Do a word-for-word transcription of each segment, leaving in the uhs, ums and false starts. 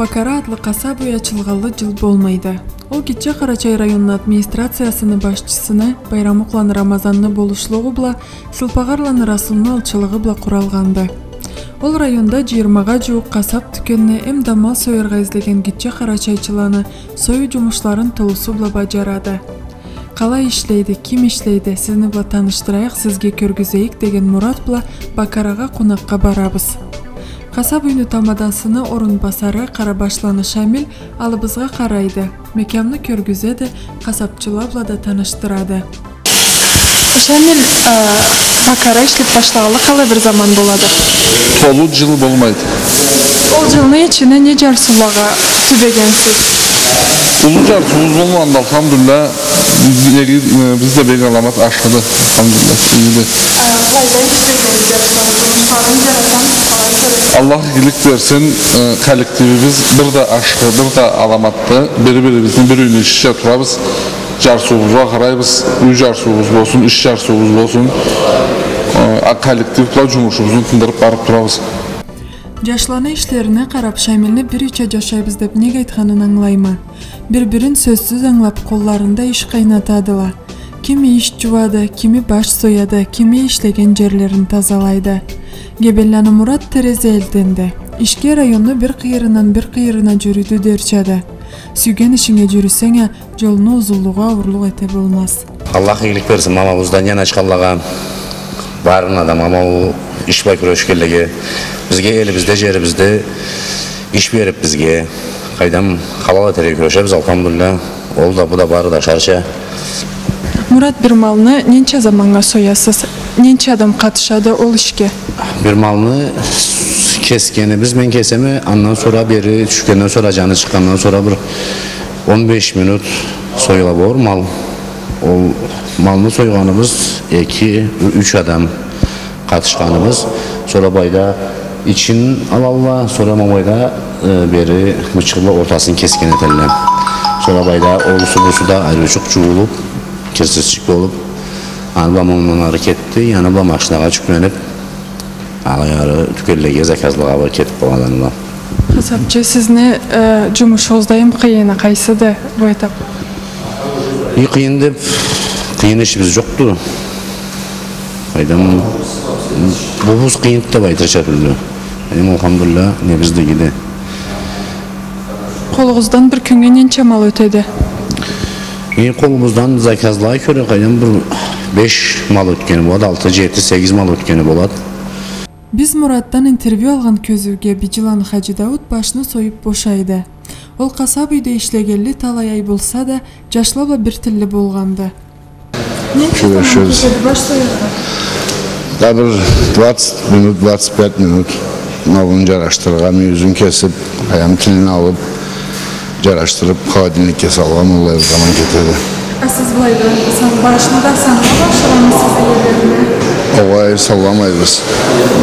Бакара атлы къасаб уй ачылгъанлы джыл болмайды. Ол Гитче Къарачай районну администрациясыны башчысыны Байрамукъланы Рамазанны болушлугъу бла Сылпагъарланы Расулну алчылыгъы бла къуралгъанды. Ол районда джыйырмагъа джууукъ къасаб тюкенни эмда мал сояргъа излеген гитче къарачайчыланы союу джумушларын тулусу бла баджарады. Къалай ишлейди, ким ишлейди, сизни бла танышдырайыкъ, сизге кёргюзейик деген мурат бла Бакарагъа къонакъгъа барабыз. Къасаб уйну тамадасыны орунбасары Къарабашланы Шамил алыбызгъа къарайды. Мекямны кёргюзеди, къасабчыла бла да танышдырады. Шамил, э, Бакара ишлеб башлагъанлы къалай бир заман болады? Толу джыл болмайды. Ол джылны ичине не джарсыулагъа тюбегенсиз? Уллу джарсыуубуз болмагъанды, алхамдулиллях. Биз, э, биз да бек аламат ашхыды, алхамдулиллях, иги. Э, къалайда ишлейсиз, джарсыулагъа, джумушларын джаратамысыз, къалай кёресиз? Аллах игилик берсин, э, коллективибиз бир да ашхы, бир да аламатды. Бири-бирибизни бир юйню ичинде турабыз. Джарсыуубузгъа къарайбыз, юй джарсыуубуз болсун, иш джарсыуубуз болсун. Э, а коллектив бла джумушубузну тындырыб барыб турабыз. Джашланы ишлерине къараб, Шамилни бирча джашайбыз деб нек айтханын ангылайма. Бир-бирин сёзсюз ангылаб, къолларында иш къайнатадыла. Кими иш джууады, кими баш сояды, кими ишлеген джерлерин тазалайды. Гебенланы Мурат Терезе элденди. Ишге районну бир къыйырындан бир къыйырына джюрюдю дерчады. Сюйген ишинге джюрюсенг а, джолну узунлугъу ауурлукъ эте болмаз. Аллах игилик берсин, ма бу зданиени ачханлагъа, барына да, ма бу иш бла кюрешгенлеге, бизге элибизде, джерибизде иш бериб бизге, къайдам, халал этерге кюрешебиз, алхамдулиллях. Ол да, бу да бары да ашарча. Мурат, бир малны ненча заманнга соясыз? Ненча адам къатышады ол ишге? Бир малны кесгенибиз, мен кесеме, андан сора бери, тюшгенден сора, джаны чыкъгъандан сора бир он беш минут союла болур мал. Ол малны сойгъаныбыз эки, юч адам къатышханыбыз. Сора былайда ичин алалла, сора ма былайда, э, бери бычыкъ бла ортасын кесген этелле. Сора былайда орусу-бурусу да ариучукъ джуулуб, кирсизчик болуб, аны бла мындан ары кетди, аны бла машинагъа джюклениб, алай ары тюкенлеге, заказлагъа бла кетиб болады аны бла. Къасабчы, сизни, э, джумушугъузда эм къыйыны къайсыды бу этап? Э, къыйын деб, къыйын ишибиз джокъду. Къайдам, бу бюгюн къыйын деб айтырча тюлдю. Эм, алхамдулиллях, небиз да игиди. Къолугъуздан бир кюннге ненча мал ётеди? Э, къолубуздан заказлагъа кёре, къайдам, бир беш мал ётгени болады, алты, джети, сегиз мал ётгени болады. Биз Муратдан интервью алгъан кёзюуге Биджиланы Хаджи Дауд башны союб бошайды. Ол къасаб юйде ишлегенли талай ай болса да, джашла бла бир тилли болгъанды. Ненча заман кетеди баш сояргъа? Да бир двадцать минут, двадцать пять минут. Малын джарашдырыргъа, мюйюзюн кесиб, къайдам, тилин алыб, джарашдырыб, холодильникге салгъан, аллай бир заман кетеди. А сиз былайда сан-, башны да санлаб ашырамысыз иелерине? Огъай, санламайбыз.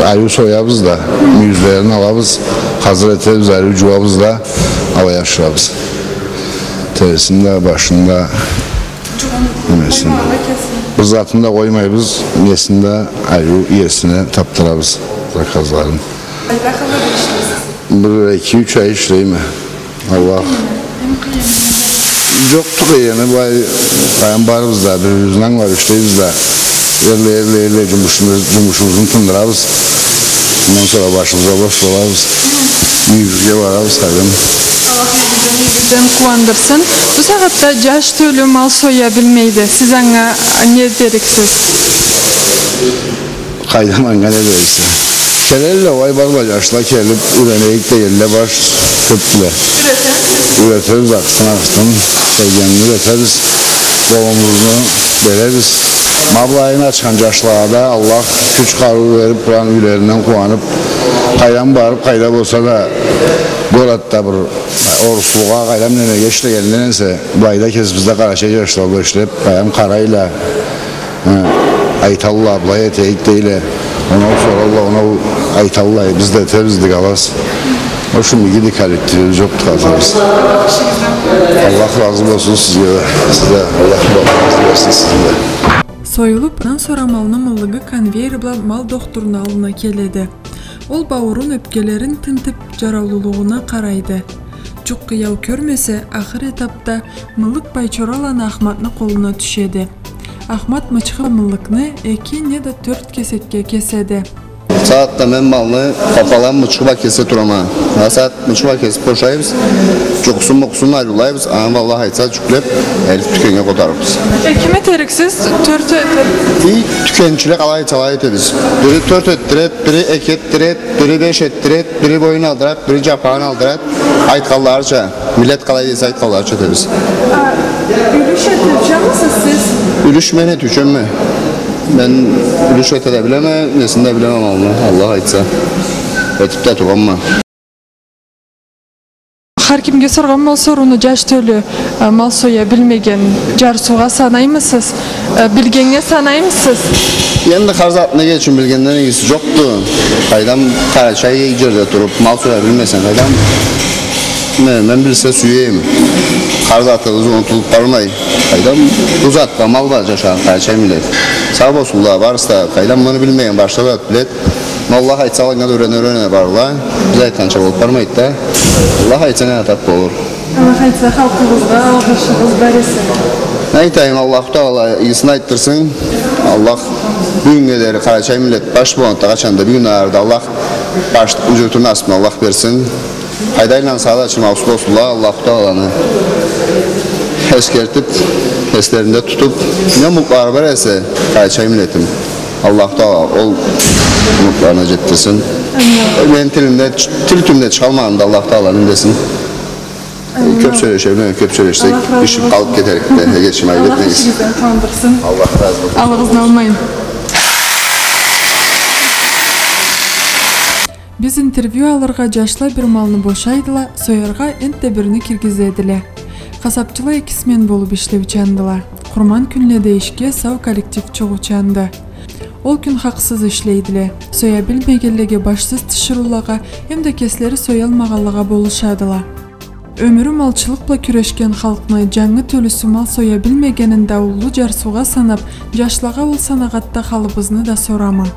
Ариу соябыз да, мюйюзлерин алабыз, хазыр этебиз, ариу джууабыз да, алай ашырабыз. Терисин да, башын да, немесин. Бир затын да къоймайбыз, несин да ариу иесине табдырабыз заказларын. Бир эки-юч ай ишлейме. Аллах. Джокъду къыйыны, былай, къайдам, барыбыз да, бир-бирибизни ангылаб ишлейбиз да. Эрлай, эрлай, эрлай джумушубуз-, джумушубузну тындырабыз. Андан сора башыбызгъа бош болабыз. Юйюбюзге барабыз, къайдам. Аллах юйюбюзден, юйюбюзден къууандырсын. Бу сагъатда джаш тёлю мал соя билмейди. Сиз анга не дериксиз? Къайдам, анга не дериксе. Келелле, угъай, барла, джашла келиб, юренейик дегенле бар, кёбдюле. Юретебиз, акъсын, акъсын, келгенин юретебиз. Къолубузну беребиз. Ма былайын ачхан джашлагъа да Аллах кюч-къарыу бериб, къургъан юйлеринден къууаныб, къайдан барыб, къайда болса да, городда бир оруслугъа, къайдам, немеге ишлегенден эсе, былайда кесибизде къарачай джашла бла ишлеб, къайдам, къарайла. Хы, айталла, былай этейик дейле. Оноу соралла, оноу айталла, э, биз да этебиз деб, халас. Ошо иги да коллективибиз джокъду, къатыбыз. Аллах разы болсун сизге да. Сиз да Аллах разы болсун сизге да. Союлуб, андан сора малны мыллыгъы конвейер бла мал дохтурну аллына келеди. Ол бауурун, ёпкелерин тинтиб, джараулулугъуна къарайды. Джукъ къыяу кёрмесе, ахыр этапда мыллык Байчораланы Ахматны къолуна тюшеди. Ахмат мычхы мыллыкны эки неда тёрт кесекге кеседи. Сагъатда мен малны къапалам мычхы бла кесе турама. А сагъат мычхы бла кесип бошайбыз, джукъусун-мукъусун ариулайбыз, аны, Аллах айтса, джюклеп, элтип тюкеннге къотарырбыз. Эки ми этериксиз, тёрт этер? И тюкенчиле къалай айтса, алай этебиз. Бири тёрт этдирет, бири эки этдирет, бири беш этдирет, бири боюн алдырат, бири джапагъын алдырат. Айтханларыча, миллет къалай десе, айтханларыча этебиз. А юлюш этиучемисиз сиз? Юлюш мен этиучемме. Мен юлюш эте да билеме, несин да билеме малны, Аллах айтса. Этип да тургъанма. Хар кимге соргъанма ол сорууну, джаш тёлю, э, мал соя билмеген, джарсыугъа санаймысыз? Э, билгеннге санаймысыз? Энди хар затны, не ючюн, билгенден игиси джокъду. Къайдам, Къарачай джерде туруп, мал соя билмесенг, къайдам, мен, мен билсе сюе эдим. Хар затыбыз унутулуп бармай. Къайдам, бу затда мал бла джашагъан къарачай миллет. Сау болсунла барысы да, къайдам, муну билмеген башха зат билет. Аллах айтса, алгъа да юрене-юрене барла. Биз айтханча болуп бармайды да. Аллах айтса, не зат болур. Аллах айтса, халкъыбызгъа алгъышыгъыз бар эсе. Не айтайым, Аллаху Тагъала игисин айтдырсын. Аллах бюгюннге дери къарачай миллет баш болгъанда, къачан да, бюгюн ары да Аллах башлыкъны джюрютюр насыбын Аллах берсин. Къайда айлансала да, чырмаусуз болсунла, Аллаху Тагъаланы эсгертип, эслеринде тутуп, не мутлары бар эсе, къарачай миллетим. Аллаху Тагъала ол мутларына джетдирсин. Амин. Э, мени тилимде, тил тюбюнде чыгъалмагъанды, Аллаху Тагъала ним десин. Амин. Кёп сёлеше билмейме, кёп сёлешсек, Аллах разы болсун. Ишип къалып кетерик да, эгечим, айып этмегиз. Аллах ишигизден тандырсын. Аллах разы болсун. Алыгъызны алмайын. Биз интервью алыргъа джашла бир малны бошайдыла, сояргъа энтда бирни киргизедиле. Къасапчыла эки смен болуп ишлеучандыла. Къурман кюнледе ишге сау коллектив чыгъыучанды. Ол кюн хакъсыз ишлейдиле. Соя билмегенлеге башсыз тиширыулагъа эмда кеслери соялмагъанлагъа болушадыла. Ёмюрю малчылыкъ бла кюрешген халкъны джангы тёлюсю мал соя билмегенин да уллу джарсыугъа санап, джашлагъа ол санагъатда халыбызны да сорама.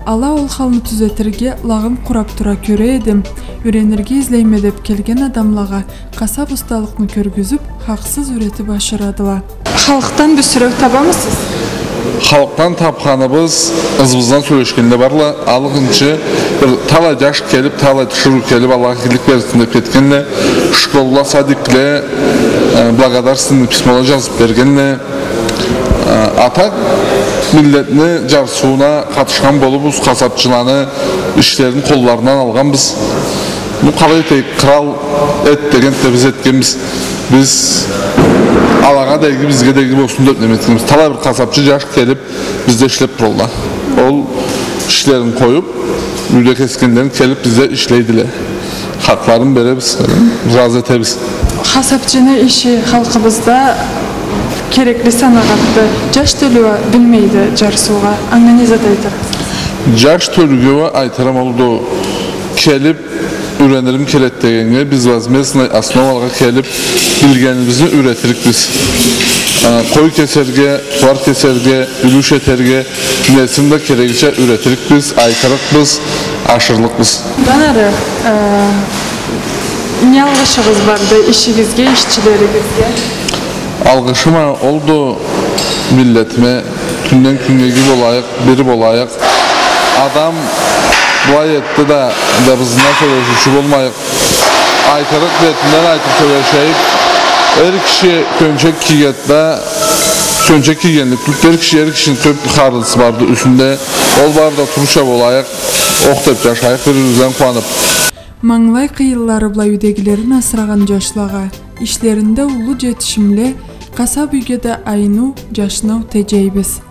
Ала ол халны тюзетирге лагъым къурап тура кёре эдим, юренирге излейме деп келген адамлагъа къасап усталыкъны кёргюзюп, хакъсыз юретип ашырадыла. Халкъдан бюсюреу табамысыз? Халкъдан тапханыбыз, ызыбыздан сёлешгенле барла, алгъынчы бир талай джаш келип, талай тиширыу келип, Аллах игилик берсин деп кетгенле, школла, садикле, э, благодарственный письмола джазып бергенле. Э, а так миллетни джарсыуна къатышхан болубуз, къасапчыланы ишлерин къолларындан алгъанбыз. Бу къалай этейик, кърал эт дегенди да биз этгенбиз. Биз алагъа да иги, бизге да иги болсун деп неме этгенбиз. Талай бир къасапчы джаш келип, бизде ишлеп туралла. Ол ишлерин къоюп, юйде кесгенлерин келип бизде ишлейдиле. Хакъларын беребиз, разы этебиз. Къасапчыны иши халкъыбызда керекли санагъатды. Джаш тёлю уа билмейди джарсыугъа. Анга не зат айтырыкъсыз? Джаш тёлюге уа айтырым олду: келип, юренирим келеди дегеннге, биз возмездный основаларгъа келип, билгенибизни юретирикбиз. Э, къой кесерге, тууар кесерге, юлюш этерге, несин да керегича юретирикбиз, айтырыкъбыз, ашырлыкъбыз. Андан ары, э, не алгъышыгъыз барды ишигизге, ишчилеригизге? Алгъышым а олду миллетиме: кюнден кюннге иги болайыкъ, бир болайыкъ. Адам былай этди да, да бизине сёлешиучю болмайыкъ. Айтырыкъ бетинден айтып сёлешейик. Эр киши кёнчек кийгенди да, кёнчек кийгенлик тюлдю, эр киши, эр кишини тёп харлысы барды юсюнде. Ол бары да турурча болайыкъ. Ох деп джашайыкъ, бир-бирибизден къууанып. Мангылай къыйынлары бла юйдегилерин асырагъан джашлагъа, ишлеринде уллу джетишимле, къасап юйге да айныу, джашнау теджейбиз.